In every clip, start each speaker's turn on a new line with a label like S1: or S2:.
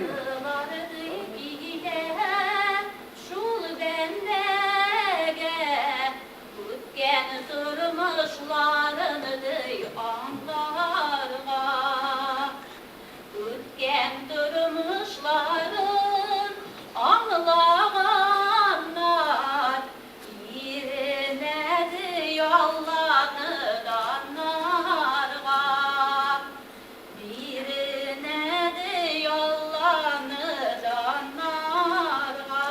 S1: Кайгылар килә шул бәндәгә, Үткән тормышларын ди аңларга. Үткән тормышларын аңлаганнар, Иренә ди Алланы даннарга. Биренә ди Алланы даннарга.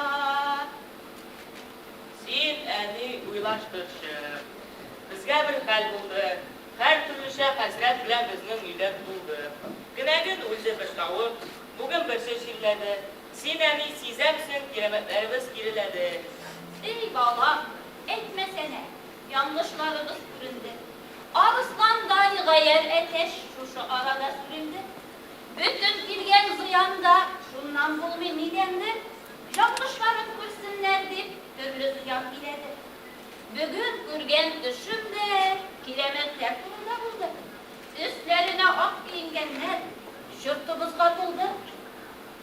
S2: Син, әни, уйлаштырчы. Безгә бер хәл булды. Һәр төрлечә хәсрәт белән безнең өйләр тулды. Кенәген үлде бер тавык, бүген берсе чирләде. Син, әни, сизәмсең, кирәмәтләребез киреләде.
S1: Эй, балам, әйтмәсәнә, ялгышларыбыз күренде. Арысландай гаярь әтәч шушы арада сүрелде. Бөтен килгән зыян да шуннан булмый нидәндер, ялгышларын күрсеннәр дип төрле зыян иләде. Бөгөн күргән төшем дә кирәмәтләр турында булды. Өсләренә ак киенгәннәр йортыбызга тулды.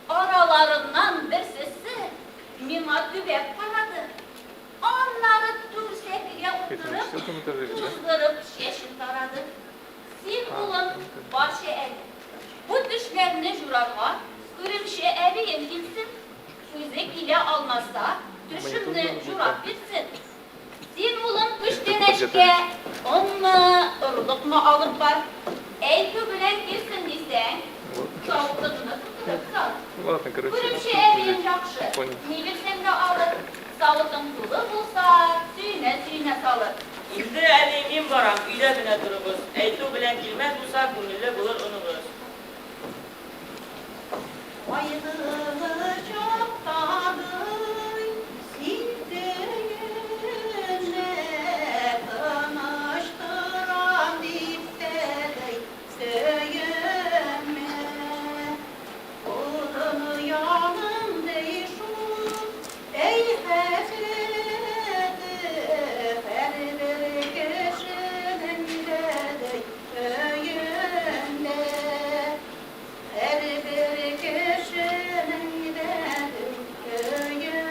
S1: Араларыннан берсесе миңа төбәп карады. Аннары түр сәкегә утырып, туздырып чәчен тарады. Син, улым, барчы әле. Бу төшләрне җурарга күремче әбиең килсен. Үзе килә алмаса, төшемне җурап бирсен. Син, улым, күчтәнәчкә онмы, орлыкмы алып бар. Әйтү белән килсен дисәң, савытыңны тутырып сал. Күремче әбиең яхшы, ни бирсәң дә алыр. Савытың тулы булса, сөенә-сөенә салыр.
S2: Инде, әни, мин барам, өйдә генә торыгыз. Әйтү белән килмәс булса, күңелле булыр оныгыз.
S3: Кайгылы чакта ди, син сөенмә, тыныч торам дип тә ди, сөенмә. Озын яның ди шул, әй хәсрәте, һәрбер кешенең дә ди өендә. Һәрбер кешенең дә өендә.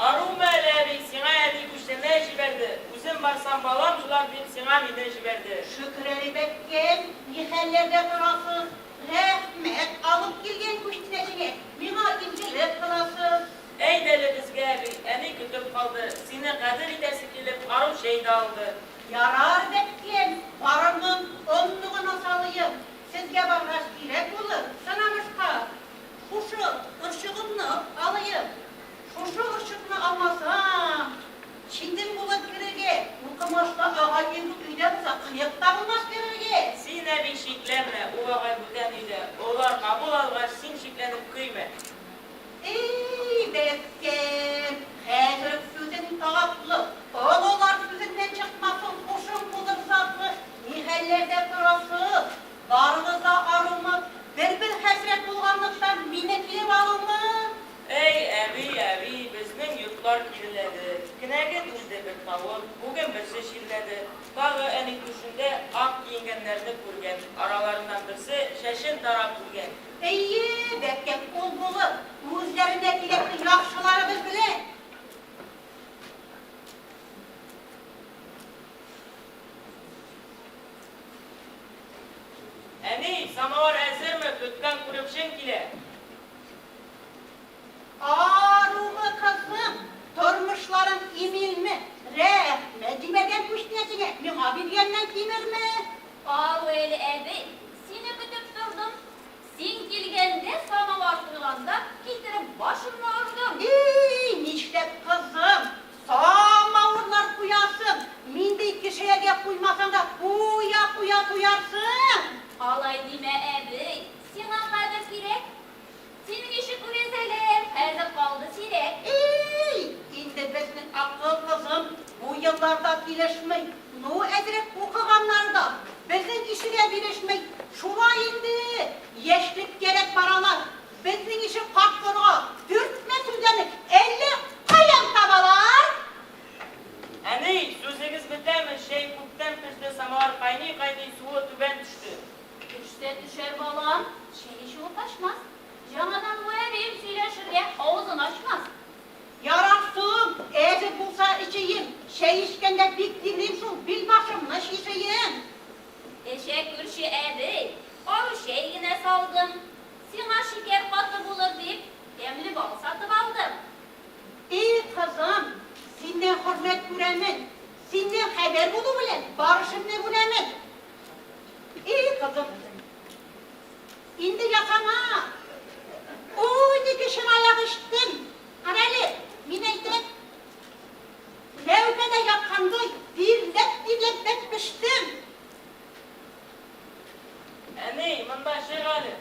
S2: Арумы әле, әби, сиңа әти күчтәнәч җибәрде, үзем барсам, балам җылар дип, сиңа мине җибәрде.
S3: Шөкер әле, бәбкәм, ни хәлләрдә торасыз? Рәхмәт, алып килгән күчтәнәчеңә, миңа изгелек кыласыз.
S2: Әйдә әле безгә, әби, әни көтеп калды, сине кадер итәсе килеп, ару чәй дә алды.
S3: Ярар, бәбкәм, барырмын, онны гына салыйм, сезгә баргач кирәк булыр, сынамышка. Шушы орчыгымны алыйм. Шушы орчыкны алмасам, читен булыр керергә, укымышлы агай юк өйдә булса, кыек та булмас керергә.
S2: Син, әби, шикләнмә, ул агай бүтән өйдә, олылар кабул алгач, син шикләнеп көймә.
S3: Эй, бәбкәм, хәзер үк сүзең татлы, олылар сүзеннән чыкмасын, һушың булыр затлы, ни хәлләрдә торасыз, барыгыз да арумы, бер-бер хәсрәт булганлыктан мине килеп алумы?
S2: Эй, әби, әби, безнең йортлар киреләде, кенәген үлде бер тавык, бүген берсе чирләде, тагы әни түшендә ак киенгәннәрне күргән, араларыннан берсе чәчен тарап үлгән.
S3: Әйе, бәбкәм, ул булыр, үзләренә кирәкне яхшыларыбыз белә.
S2: Әни, самавыр әзерме, көткән күрепчең килә.
S3: Арумы, кызым, тормышларың иминме? Рәхмәт җибәргән күчтәнәчеңә, миңа биргәннән кимерме?
S1: Ару әле, әби, сине көтеп тордым. Син килгәндә самовар куйганда китереп башымны ордың.
S3: И-и, нишләп, кызым, самавырлар куясың, миндәй кешеләргә куймасаң да куя-куя туярсың.
S1: Алай димә, әби, сиңа кадер кирәк. Синең ише күрәзәләр хәзер калды сирәк.
S3: И-и, инде безнең акыл, кызым, бу елларда килешми. Ну, әзрәк укыганнары да безнең ишегә бирешми. Шулай инде, яшьлеккәрәк баралар. Безнең ише карт-корыга төртмә сүзләрне әллә каян табалар?
S2: Әни, сүзегез бетәме, чәй күптән пеште, самовар кайный-кайный, суы түбән төште.
S3: күрәмен. Синнән хәбәр булу белән бар эшемне бүләмен. И, кызым, инде ясама. 12 чынаяк эчтем. Карале, мин әйтәм, ләүкәдә яткандай тирләп-тирләп бәк пештем.
S2: Әни, монда чык әле.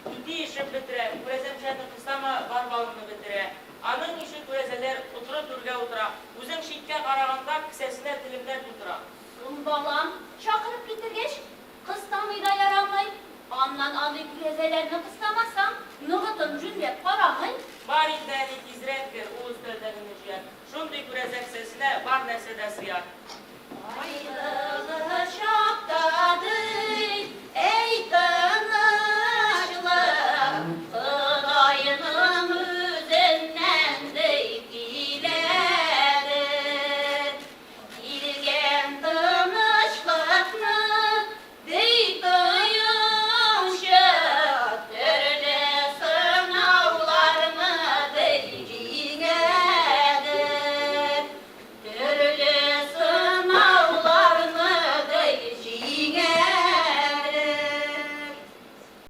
S2: Түти эчеп бетерә, күрәзәмчәне кысама, бар балыңны бетерә. Аның ише күрәзәләр отыры түргә утыра, үзең читкә караганда кесәсенә телемнәр тутыра.
S1: Соң, балам, чакырып китергәч, кыстамый да ярамый. Аннан андый күрәзәләрне кыстамасаң, ныгытын җүнләп карамый.
S2: Бар инде, әни, тизрәк кер, ул өстәлдәгене җыяр. Шундый күрәзә кесәсенә бар нәрсә дә сыяр.
S1: Кайгы.